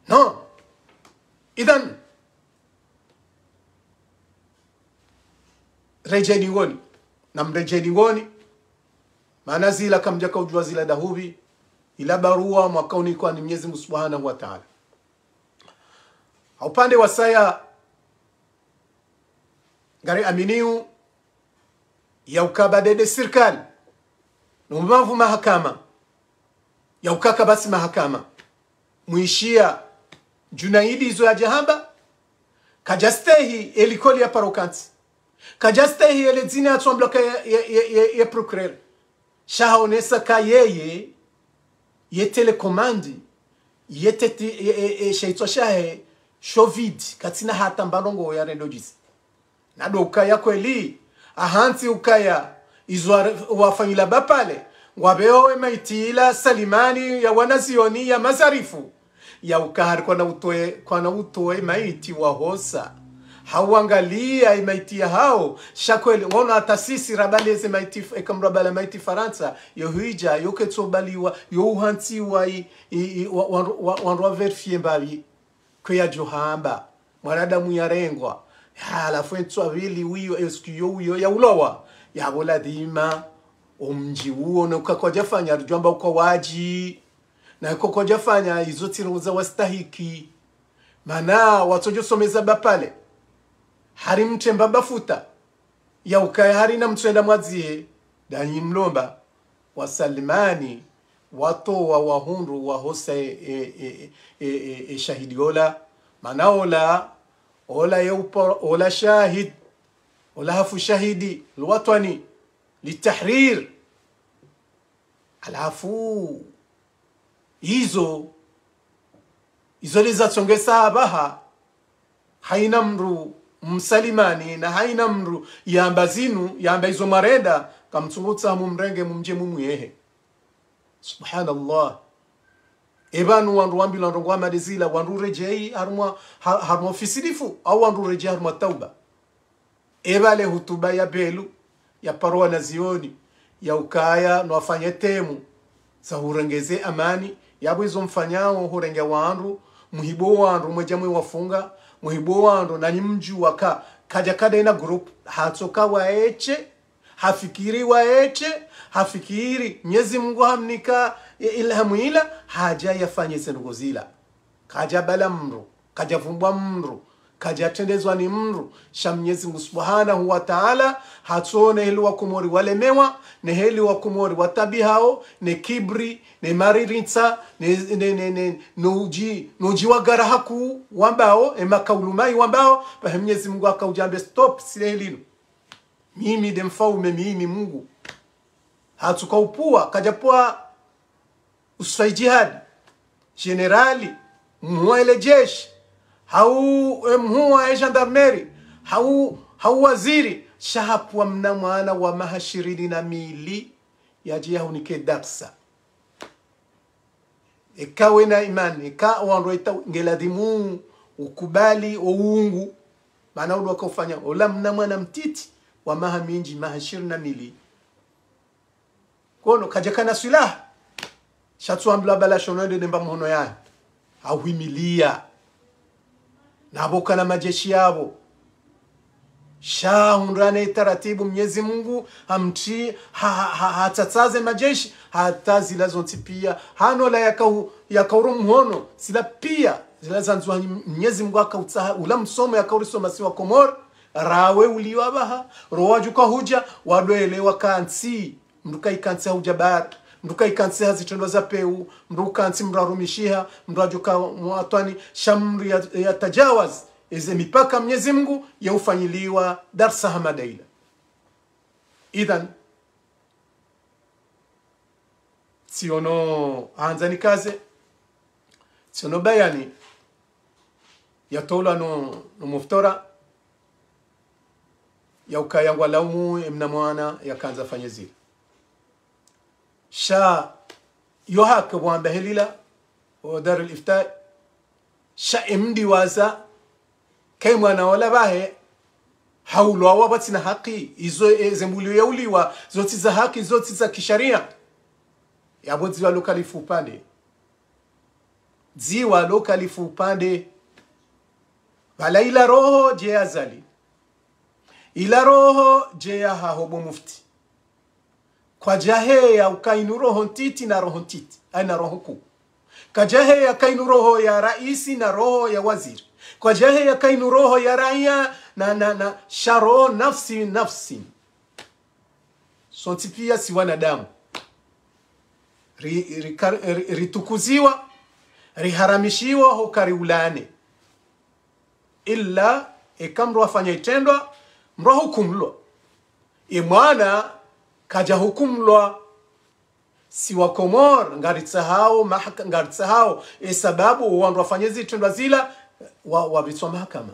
No. Idhan, redjeni ngoni. Namredjeni ngoni. Mana zila kamdjakaudjuwa zila ndahupvi. Ila baruwa mwakaunikwa ni Mnyezi Mungu Subhanahu wa Ta'ala. Ha upande wasaya, ngari aminiyo, ya ukaba ndede sirikali, no mbavu mahakama, ya ukaka basi mahakama. Mwishiya Junaidi izo yadjahamba, kadjastehi elikoli ya parokantsi. Kadjastehi ele dzina yatsoambulwa ka ye, ye, ye, ye, ye procureur. Sha haonesa ka yeye, ye télécommande, ye teti, ye, ye, ye shaitswa shahe, sho vide, katsina hata mba ndrongo yarendo djisi. Na ndo ukaya kweli, ahantsi ukaya, izo wa-, wafanyila bapvale, ngwapveo emaiti ila Salimani ya wanazioni ya Mazarifu, ya uka hari kwana utowe, kwana utowe maiti wahosa. Hawangaliya emaiti yahao, sha kweli, ngono hata sisi rabale ze maiti, eka mrabala maiti Farantsa, yo huidja, yo ketsobaliwa, yo uhantsiwa i, i, i, wa, wa, wa, wandru wa vérifier mbapvi. Kwe yadjohamba, mwanadamu yarengwa, halafu entswa pvili wiyo, est-ce que yo wiyo yaulwawa, yapvo ladhima, omdji uwo, no uka kwadjafanya, ridjwamba ukwa wadji, na uka kwadjafanya, izo tsi ndrongo za wastahiki. Mana, watsodjo someza bapvale, hari mtremba bafuta, ya ukaya hari na mtsoenda mwadzihe, ndanyi mlomba, wa Salimani, watowa wahundru wahosa e, e, e, e, e, e shahidi ola, mana ola, ola ye upo, ola shahid, ola hafu shahidi, lwatwani, litahrir. Halafu, izo, izo lizatsongesa apvaha, haina mndru Msalimani, na haina mndru yamba zinu, yamba izo mwarenda, kamtsungutsa mumrenge mumdje mumwiyehe. Subhanallah. Epvanu wandru wambilwa ndrongo hama ndezila, wandru redjeyi harumwa, ha-, harumwa fisilifu, au wandru redjeyi harumwa tauba. Epvale hutuba ya Belu, ya parwa na zioni, ya ukaya no wafanye temu za hurengeze amani, yapvo izo mfanyao hurenge wandru, muhibu wandru, mwedja mwe wafunga, muhibu wandru, nanyi mdjuwa ka, kadja kada ina groupe, hatsoka waeshe, hafikiri waeshe, hafikiri, Mnyezi Mungu hamnika, e, ilhamu ila, hadja yafanye ze ndrongo zila. Kadja bala mndru, kadja vumbwa mndru, kadja trendezwa ni mndru, sha Mnyezi Mungu Subhanahu wa Ta'ala, hatsone heli Wakomori walemewa, ne heli Wakomori watabihao, ne kibri, ne mariritsa, ne, ne, ne, ne, no udji, no udji wa garahaku wambao, e makaulumai wambao, pvahe Mnyezi Mungu haka udjambe stop, sile helinu. Mimi nde mfaume, mimi Mungu. Hatsuka upvua, kadja pvua uswa idjihadi, jenerali, mhuu wa ele jeshi, hau, eh, mhuu wa e gendarmerie, hau, hau waziri, sha hapvua mna mwana wa maha shirini na mili, yadje yahunike darsa. Eka wena imani, eka wandru weta ngeladhimu ukubali o uungu, Mana ulo waka ufanya, ola mna mwana mtiti wa maha mindji, maha ishirini na mili. Kono, kadjakana swilaha. Sha tsuambilwa bala shono ende nemba mhono yahe. Hahwimilia. Nabo kana majeshi yabo. Sha hundrane taratibu Mnyezi Mungu, hamtsi, ha, ha, ha, hatsatsaze majeshi, hata zila zontsi pia. Hano la yakau-, yakauro mhono, zila pia, zila zandzwa Mnyezi Mungu hakautsaha, ula msomo yakaurisoma si wa Komori, rawe uliwa baha, ro wadjuka hudja, wadwele wakantsi. Mndru kaikantsi ha udjabar, mndru kaikantsi ha zitrendwa za peu, mndru ukantsi mndru arumishiha, mndru adjuka mwatwani, sha mndru ya, ya tajawaz, eze mipaka Mnyezi Mungu, ya ufanyiliwa darsa hama daila. Idhan, tsiono handza nikaze, tsiono bayani, yatolwa no, no muftora, ya ukaya ngwalaumu emna mwana yakandza fanye zila. Sha yo hake wamba helila, o Darul Ifta, sha emdi waza, kai mwana ola bahe, haulwa wa batsina haki, izo e, ze mbuli yauliwa, zotsi za haki, zotsi za kisharia. Yabo dziwa lokalifu upande. Dziwa lokalifu upande. Bala ila roho dje ya Azali. Ila roho dje ya haho bo mufti. Kwadjaheya ukainu roho ntiti na roho ntiti. Ai na roho kuu. Kadjaheya kainu roho ya raisi na roho ya waziri. Kwadjaheya kainu roho ya raiya na, na, na, sha roho nafsi, nafsi. Sontsi pia si wanadamu. Ri, ri, kar-, ri, ritukuziwa, riharamishiwa, ho kari ulane. Ila, eka mndru afanya itrendwa, mndru ahukumlwa. E mwana, kadja hukumlwa, si wa Komori, ngaritsahao, mahaka-, ngaritsahao, e sababu, wandru wafanye zitrendwa zila, wa, wabitswa mahakama.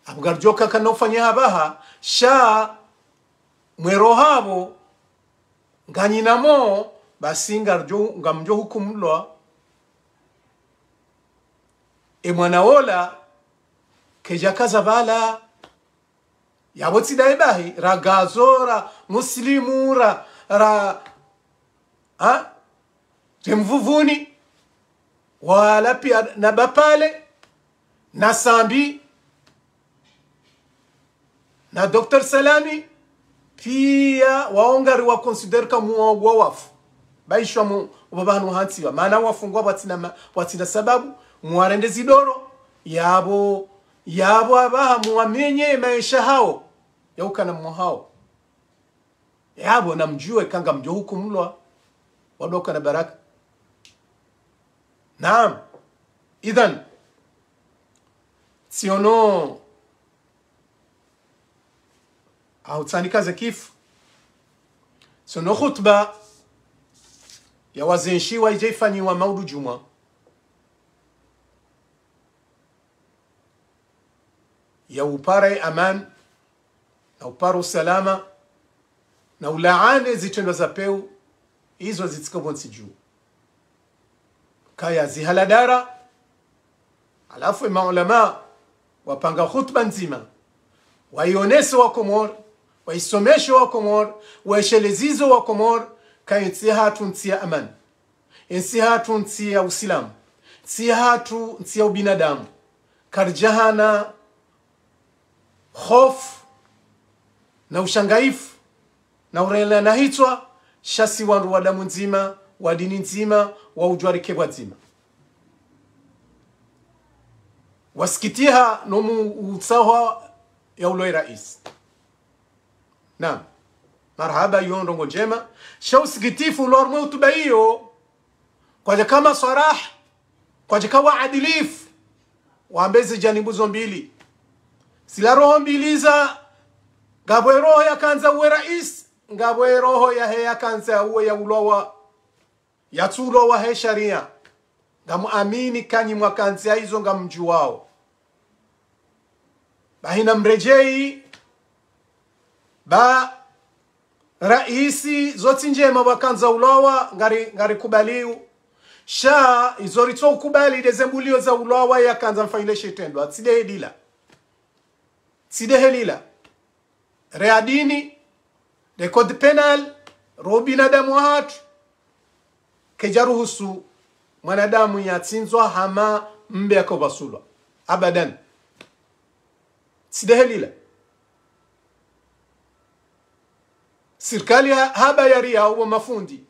Abu ngaridjo kaka na ufanya habaha, sha mwero habo, nganyina mo, basi ngaridjo, ngamdjo hukumlwa. E mwana ola, kedja kaza bala, yabo tsi daye bahi, ra Gazo, ra Muslimu, ra, ra, ha? Re Mvuvuni, wala pia na Bapale, na Sambi, na Docteur Salami, pia wao ngari wa considère ka mwa wa wafu. Baishwa mu, ubaba hanu hantsiwa. Mana wafungwa watsina ma-, watsina sababu, mwarende zidoro, yabo, yabo abaha mwamenye maesha hao, ya ukana mwa hao. Yabo namdjuwe ka ngamdjo hukumlwa, wadoka na baraka. Naam. Idhan, tsiono, au tsanika ze kifu. Tsiono khutba ya wazenshi wa ije ifanyiwa maudu djumwa. Ya upara ye aman, na upara usalama, na ulaane zitrendwa za peu, izo zitsika pvontsi dju. Kaya zihaladara, halafu ema ulama, wapanga khutba ndzima, waionese wa Komori, waisomeshe wa Komori, waeshelezizo wa Komori, kaya ntsi hatru ntsi ya amani. Entsi hatru ntsi ya usilamu. Ntsi hatru ntsi ya ubinadamu. Karidjahana hofu na ushangaifu na urela na hitswa, sha si wandru wa damu ndzima, wa dini ndzima, wa udjwarike bwa ndzima. Wasikitiha no mu utsahwa ya ulo e raisi. Naam. Marahaba, iyo ndrongo ndjema. Sha usikitifu ulo harumwa hutuba iyo, kwadjaka maswaraha, kwadjaka waadilifu, wambe ze janibu zo mbili. Zila roho mbili za, ngapvo e roho yakandza uwe raisi, ngapvo e roho yahe yakandza uwe ya ulwawa, yatsu ulwawa he sharia. Ngamuamini ka nyi mwakandza izo ngamdjuwao. Bahi namredjeyi, ba raisi, zo tsi ndjema pvwakandza ulwawa, ngari, ngarikubaliyo. Sha, izo ritso ukubali, nde ze mbulio za ulwawa yakandza mfanyile shitrendwa, tsi nde edila. Tsi de helila. Re adini, re code pénal, ro ubinadamu wahatru, kedja ruhusu mwanadamu yatsindzwa hama mbe yakopvasulwa. Abadan. Tsi de helila. Sirikali ha-, haba yariya uwo mafundi.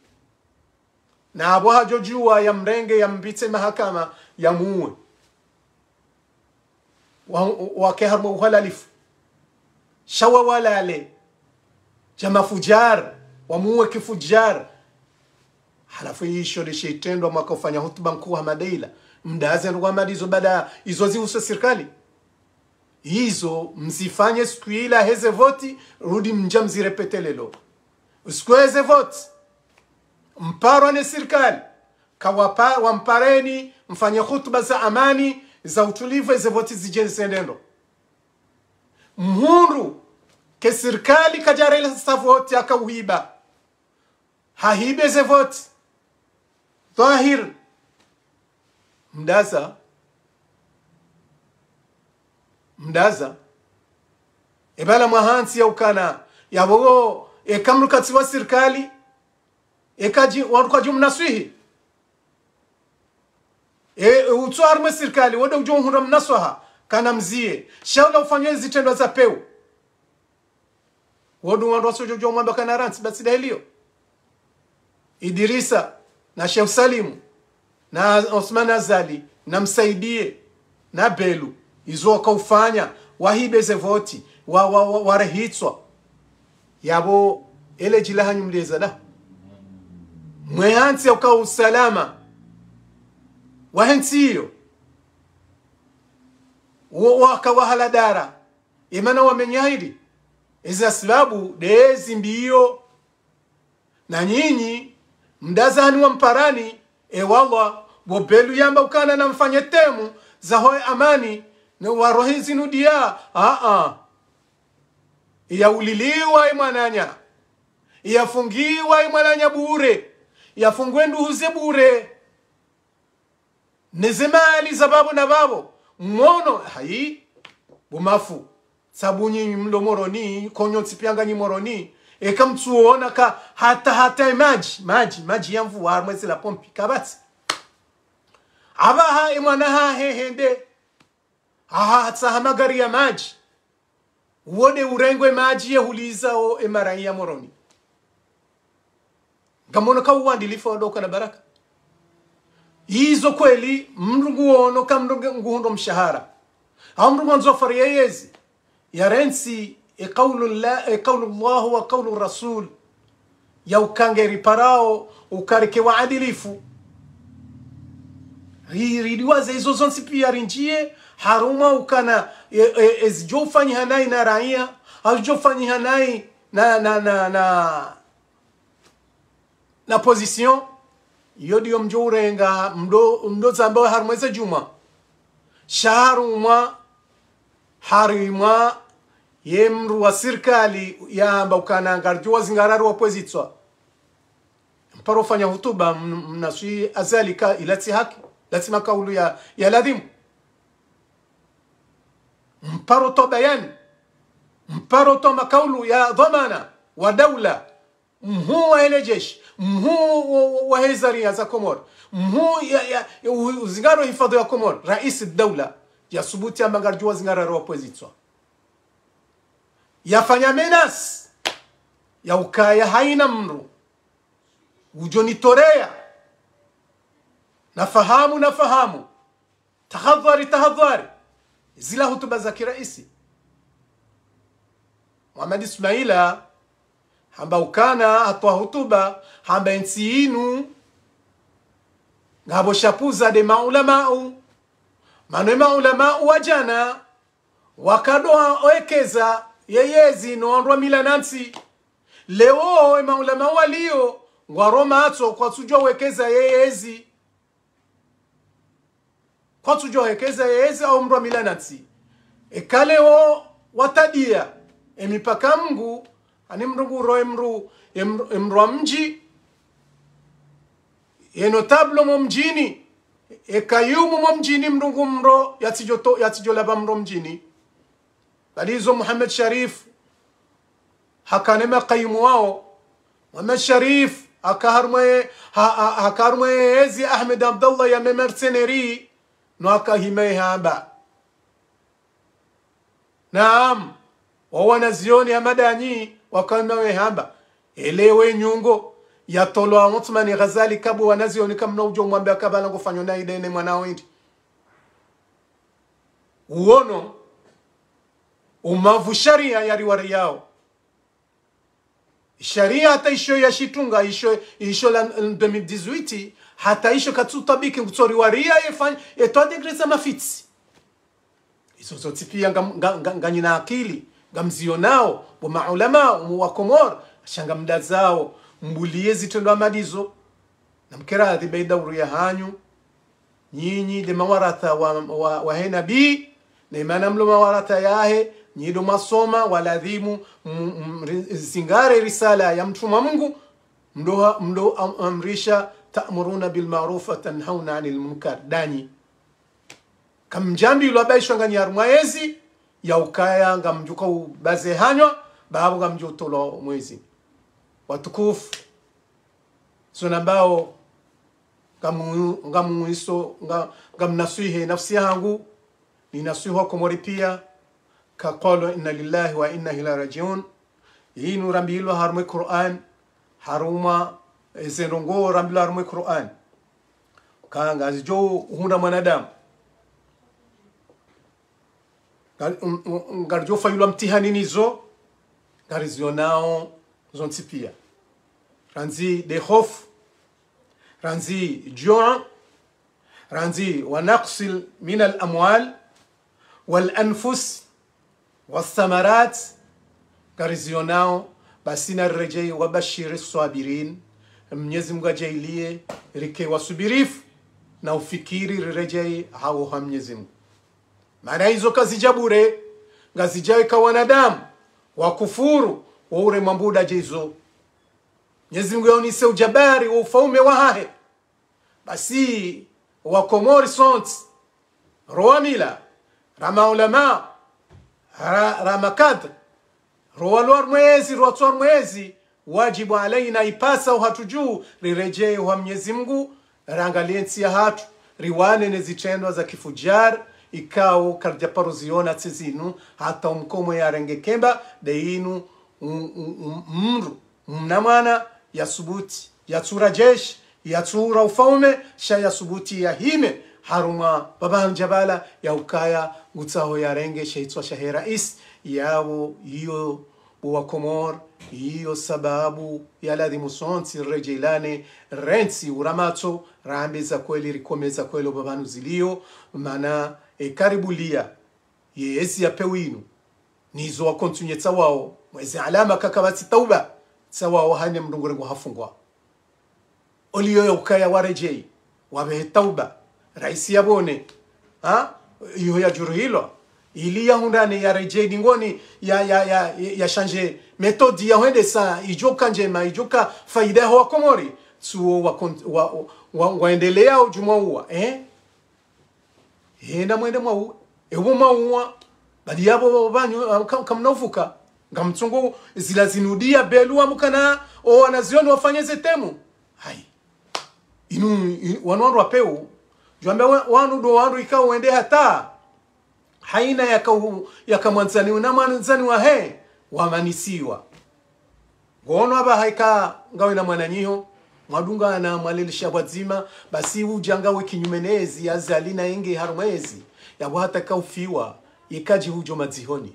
Na apvo hadjo djuwa yamrenge, yambitse mahakama, yamuwe. Wa-, wake harumwa uhalalifu. Sha wawalale. Dja mafujar, wamuwe kifujar. Halafu yisho de shitrendwa mwaka ufanya hutuba nkuu hama de ila. Mdaze ndrongoo hama de izo baada izo zihusu sirikali. Izo mzifanye siku ila heze voti, rudi mdja mzirepete leo. Siku heze voti, mparwa ne sirikali, kawapa-, wampareni, mfanye hutuba za amani, za utulivu, eze voti zidje zende ndro. Mhundru, ke sirikali kadjarelesa voti yaka uhiba. Hahibe ze voti. Dhwahir. Mdaza. Mdaza. Ebala mwahantsi ya ukana. Yapvo, eka mdru katsi wa sirikali. Eka dji, wandru kwadji mnaswihi. E, e, utso harumwa sirikali, wo de udjo uhundra mnaswaha, kana mzie. Sha ula ufanye zitrendwa za pewu. Wo de wandru wasodjo djo mwamba kana rantsi, basi de helio. Idirisa, na Sheikh Salimu, na Osman Azali, na Msaidie, na Belu, izo waka ufanya, wahibe ze voti, wa, wa, wa, warehitswa. Yapvo, ele djila hanyu mlieza da. Mwehantsi ya uka usalama. Wahentsi iyo. Wo, waka wahala dara. Emana wamenye hili. Eza sababu, de ezi mbiyo. Na nyinyi, mdaza hanyu wamparani, e wallah, bo Belu yamba ukana na mfanye temu, za hoe amani, ne warohi zinu dia, a, a. Yauliliwa e mwananya. Yafungiwa e mwananya bure. Yafungwe nduhu ze bure. Neze mali za babo na babo. Mwono, hayi, bumafu. Sabu nyi mlo Moroni, konyo tsipianga nyi Moroni. Eka mtsuona ka hata, hata e madji, madji, madji ya mvua, harumwa ze la pompi, kapvatsi. Apvaha, e mwana hahe hende. Aha, hatsaha magari ya madji. Wo de urengwe madji ye huliza o e marai ya Moroni. Ngamono ka uwandilifu wa doka na baraka. Izo kweli, mdru nguono ka mdru nge-, nguhundro mshahara. Au mdru ngwandzo fari ye yezi. Yarentsi, e kaulu la, e kaulu Allah wa kaulu Rasul. Ya uka nge riparao, uka rike waadilifu. Ri-, ridiwaze izo zontsi pia rindjie, harumwa ukana, e, e, ezidjo ufanyiha nayi na raiya, au zidjo ufanyiha nayi na, na, na, na, na position, iyo diyo mdjo urenga, mdo, mdo zamba harumwa eze djumwa. Sha harumwa, harimwa ye mdru wa sirikali yamba ukana ngaridjo wazingara ri wapvwezitswa. Mparo fanya hutuba, m-, mnaswi Azali ka ila tsi haki, ila tsi makaulu ya, ya ladhimu. Mparo toa bayani, mparo toa makaulu ya dhwamana wa daula. Mhuu wa hele jeshi, mhuu wa, wa, wa he zariya za Komori, mhuu ya, ya, ya u-, uzingaro hifadhu ya Komori, raisi daula, ya subuti yamba ngaridjo wazingara ri wapvwezitswa. Yafanya menace, ya ukaya haina mdru udjo nitoreya. Nafahamu, nafahamu. Tahadhari, tahadhari. Zila hutuba za kiraisi. Mohamed Ismaila, hamba ukana, hatoa hutuba, hamba entsi inu, ngapvo shapuza de maulamau. Mano e maulamau wa djana, wakadoa wekeza ye yezi no wandru wa mila na ntsi. Leo, e maulamau waliyo, ngwaro matso kwatsudjo wekeza ye yezi. Kwatsudjo hekeza yezi au mdru wa mila na ntsi. Eka leo watadia, e mipaka Mngu, ani mdru nguro e mdru, e mdru, e mdru wa mdji, e notable mo mdjini, e kayumu mo mdjini mdru ngu mro, yatsidjo to-, yatsidjo laba mro mdjini. Balizo Mohamed Sharif, hakana makaimu wao. Mohamed Sharif, haka harumwa ye, ha, ha, haka harumwa ye ezi Ahmed Abdallah ya me mercenaires, no haka hima ye hamba. Naam, wo wanazioni ya madanyi, waka hima ye hamba. Ele we nyungo, ya tolwa Othmani Ghazali kabu wanazioni kamna udjo mwambe akabala ngufanyo na idene mwana windi. Uono, umavu sharia ya riwariao. Sharia hata isho ya shitunga, isho, isho la, mm, deux mille dix-huit, hata isho katsu tabiki ngutso riwaria ye fan-, ye trois degrés za mafitsi. Izo zontsi pia nga, nga, nga, nganyina akili, ngamzionao, bo maulama, mu wa Komori, sha ngamdazao, mbulie zitrendwa madizo, na mkeradhi beida uru ya hanyu, nyinyi nde mawaratha wa, wa, wa he nabi, na imana mlo mawaratha yahe, nyi ndo masoma, waladhimu, m-, m-, ri-, zingare risala ya mtrumwa Mungu, mdo ha-, mdo am-, amrisha, ta'muruna bil ma'ruf wa tanhauna anil munkar, danyi. Kamdjambilwa baishwa nganyi harumwa yezi, ya ukaya ngamdjuka ubaze hanywa, babu ngamdjo tolwa mwezi. Watukufu, zona mbao, ngamu-, ngamuiso, nga-, ngamnaswihe nafsi yahangu, ni naswiho wa Komori pia, ka qawlu inna lillahi wa inna ilaihi rajiun. Inu rambilwa harumwa Qur'an, harumwa, eh, ze ndrongoo rambilwa harumwa Qur'an. Ka ngazidjo hundra mwanadamu. Ngal-, um, um, um, ngaridjo fanyilwa mtihani nizo, ngarizionao zontsi pia. Randzi de khofu, randzi juu, randzi wa naqsil min al amwal, wal anfus, was samarat, ngarizionao, basi na rirejei wabashiri swabirin, Mnyezi Mungu ajailie, rike wasubirifu, na ufikiri rirejei hawo ha Mnyezi Mungu. Mana izo kazidja bure, ngazidja eka wanadamu, wakufuru, wo ure mwambuda dje izo. Mnyezi Mungu yaonise ujabari wo ufaume wahahe. Basi, wa Komori sontsi, ro wa mila, ra maulama, ra, ra makadre, ro walwa harumwa yezi, ro watswa harumwa yezi, wajibu alaina ipasa uhatru dju, rirejee uha Mnyezi Mungu, rangalie ntsi yahatru, riwane ne zitrendwa za kifujari, ikao karidja paro ziona tsi zinu, hata umkomori yarenge kemba, de inu, um, um, um, mndru, mna mwana, yasubuti, yatsura jeshi, yatsura ufaume, sha yasubuti yahime, harumwa pvapvandza pvala ya ukaya ngutsaho yarenge she hitswa shahe raisi, yawo iyo bo wa Komori, iyo sababu ya ladhimu sontsi rirejeilane, rentsi ura matso, rambe za kweli, rikome za kweli opvapvanu zilio, mana, e, karibulia, ye ezi ya pewu inu. Nizo wakontinye tsawao, mwezi alama kaka pvatsi tauba, tsawao hane mndru ngurengwa hafungwa. Oliyo ya ukaya warejei, wapvehe tauba, raisi yabone, ha? Iyo yajuruhilwa, ili yahundrane yarejei dingoni, ya, ya, ya, ya, ya shanje metodi ya hwendesa, idjoka ndjema, idjoka faida ho wa Komori, tsuwo wa kon-, wa, wa, wa, waendeleao djumwa uwa, eh? Henda mwende mwauwe. Ewo mwauwa. Badi yapvo pvanyu, ah, ka-, kamna ufuka. Ngamtsongo zila zinudia belu wa mukana, o wanazioni wafanye ze temu. Hayi. Inu, inu, wanu wandru wa pewu. Djwambe wa-, wanu ndo wandru ikao wende hata. Haina yaka u-, yaka mwandzani una mwandzani wahe. Wamanisiwa. Ngono apvaha ika ngawe na mwananyaho, mwadungana mwalelesha pvwadzima, basi udja ngawe kinyume nezi, yazali na yenge harumwa yezi, yapvo hata kaufiwa, yekaji hudjo madzihoni.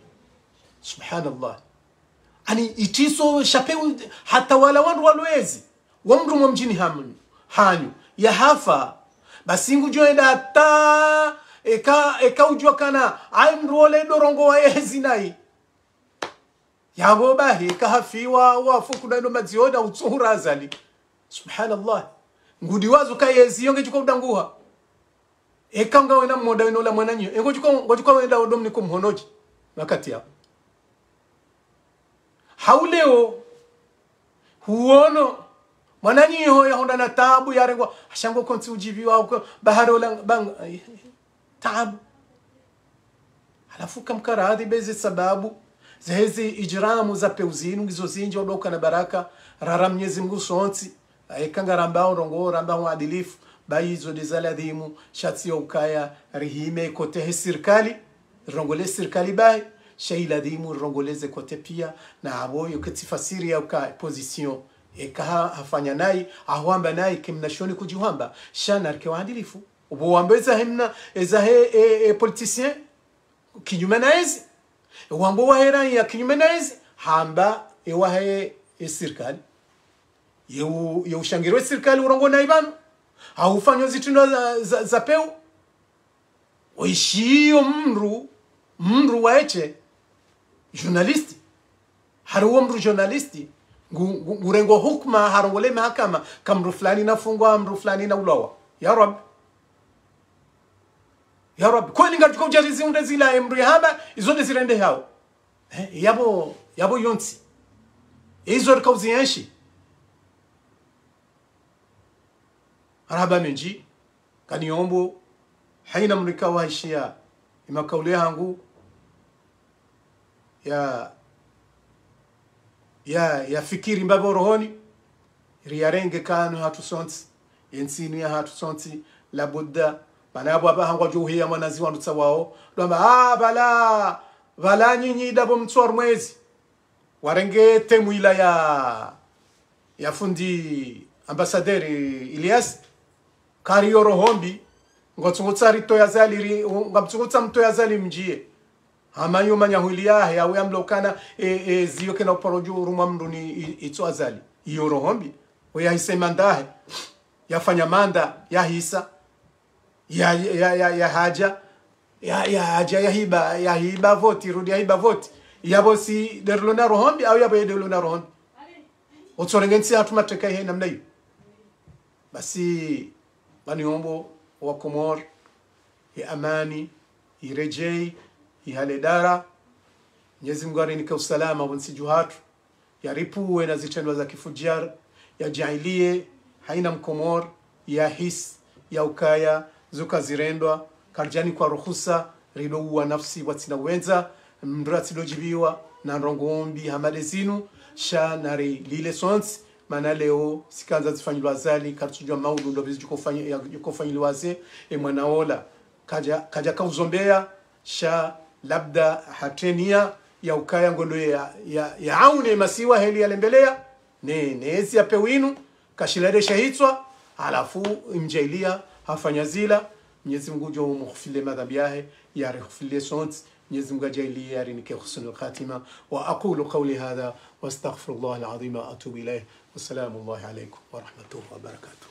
Subhanallah. Ani itsiso shape u-, hata wala wandru walwezi, wa mndru mwa mdjini hamu-, hanyu, yahafa, basi ngudjo enda hata, eka, eka udjwa kana, ayi mndru wole ndo rongowa yezi nayi. Yapvo bahi, eka hafiwa, wafu kuna ino madzihoni, utsuhura azali. Subhanallah. Ngudi wazo ka yezi, yo ngedjuka udanguha. Eka ngawe na mmoda wino la mwananyaho. Engo djuka, ngodjuka wenda odomni kumhonodji. Wakati yapvo. Hauleo, huono, mwananyaho yahundra na tabu, yarengwa, ashango kontsi udjiviwa, uko, bahari ola, bang-, ay, tabu. Halafu kamkaradhi be ze sababu, zaheze ijramu za pewu zinu, ngizo zindji, wandru wakana baraka, rara Mnyezi Mngu sontsi, eka ngarambao ndrongoo, rambao uadilifu, bahi izo nde za ladhimu, sha tsi ya ukaya, rihime kote he sirikali, rirongole sirikali bahi, sha iladhimu rirongole ze kote pia, na apvo yo ketsi fasiri ya uka position, eka ha-, hafanya nayi, ahwamba nayi, kemna shoni kudjihwamba, sha narike uadilifu. Upvo wambe eza hemna, eza he, e, e, politicien, kinyume na ezi. Wambe wahe raiya kinyume na ezi, hamba ewahe e sirikali. Ye u-, ye ushangirwe sirikali urongoa nayi pvanu. Hau ufanya zitrendwa za, za, za pewu. Oishiyo mndru, mndru waeshe, journaliste. Hari uwo mndru journaliste, ngu, ngu, ngurengwa hukuma, harongole mahakama, ka mndru fulani nafungwa, mndru fulani naulawa. Ya Rabbi. Ya Rabbi, kweli ngaritsiko udjarizi unde zila emndru yahamba, izo nde zirendehao. Eh, yapvo, yapvo yontsi. Izo rikao zienshi. Marahaba mendji, kaniombo, haina mndru ikao haishiya, emakauli yahangu, ya, ya, ya fikiri mbapvi rohoni, riyarenge kanu hatru sontsi, yentsi inu ya hatru sontsi, labudda, mana apvo apvaha ngwadjo uhiya mwana zi wandru tsa wao, lwamba, ah, pvala, pvala nyinyi ndapvo mtsu harumwa ezi. Warenge temu ila ya, ya fundi ambassadeur Ilyas, kari yo roho mbi, ngotsungu tsa ritowa Azali ri, ngamtsungu tsa mtowa Azali mdjiye. Hama yo manyahuli yahe, yawe yamlokana, e, e, ziyo kena uparo dju urumwa mndru ni i-, itso Azali. Iyo roho mbi, we yahisa emanda yahe, yafanya manda, yahisa, ya, ya, ya, ya hadja, ya, ya hadja, yahiba, yahiba voti, rudi yahiba voti. Yapvo si nde rilo na roho mbi, au yapvo ye nde rilo na roho mbi. Otsorenge ntsi hatru mateka ihe namna iyo. Basi, pvanu yombo wa Komori, ye amani, iredjei, ihale dara. Mnyezi Mngu yarinike usalama pvo ntsi dju hatru. Yaripvuwe na zitrendwa za kifudjar, yadjaaliye haina Mkomori yahisi ya ukaya zo kazirendwa, karidjanikwa ruhusa, rido uwa nafsi pvwatsina wendza, mndru yatsido djibiwa na ndrongoo mbi hama nde zinu, sha narilile sontsi, mana leo, si kandza zifanyilwa Azali, karitsudjuwa maudu ndo pvi zidjo fanyi-, ya, djo fanyilwa ze, e mwana ola. Kadja, kadja kauzombeya, sha labda hatreniya ya ukaya ngondo ya, ya, ya aune masiwa heli yalembeleya, ne, ne ezi ya pewu inu, kashila nde shahitswa, halafu imdjaaliya hafanya zila, Mnyezi Mngu ngudjo umghufiliye madhambi yahe, yarighufiliye sontsi, Mnyezi Mngu yadjaaliye yarinike husnul khatima. وأقول قولي هذا وأستغفر الله العظيم وأتوب إليه. والسلام الله عليكم ورحمته وبركاته.